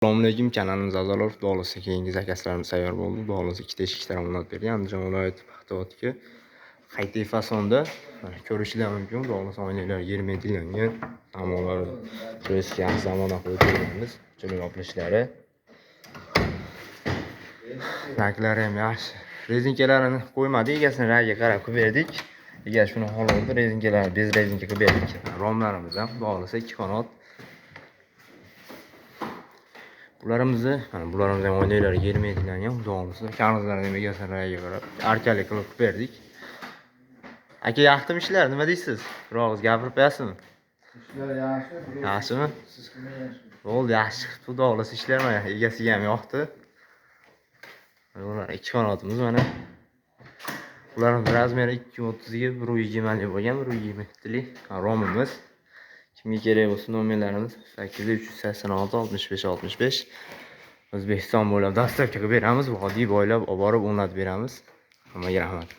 Assalomu alaykum, kanalimiz a'zolari. Xudo xohlasa, keyingi zakazlarimiz tayyor bo'ldi. Xudo xohlasa, ikkita eshik o'rnatib bergan. Andijon viloyati Paxtavodga qayta fasonda, mana ko'rishinglar mumkin. Xudo xohlasa, oynalar germetiklangan, tomonlari eski yaxshi zamona qo'yib berganmiz. Chiroyli yopilishlari. Raklari ham yaxshi. Rezinkalarini qo'ymadik, egasini ragiga qarab qilib berdik. Egasi shuni xohlaydi, rezinkalarni bez rezinka qilib berdik. Romlarimiz ham xudo xohlasa 2 qanot. Bularimizni, mana bularimiz ham oynaklari germetiklangan, xudo xohlasa, karnizlarni ham egasini ragiga qarab arkali qilib qilib berdik. Aka, yaxshimi ishlar? Nima deysiz? Bir og'iz gapirib qo'yasizmi? Ishlar yaxshi. Yaxshimi? Siz qilmagansiz. Bo'ldi, yaxshi chiqibdi, xudo xohlasa ishlar mana egasiga ham yoqdi. Mana bular 2 qanotimiz mana. Bularning razmeri 2.30 ga 1.20 lik bo'lgan, 1.27 lik romimiz. Kimga kerak bo'lsa nomerlarimiz 8 386 65 65. O'zbekiston bo'ylab dostavka qilib beramiz, vodiy bo'ylab olib borib o'rnatib beramiz. Hammaga rahmat.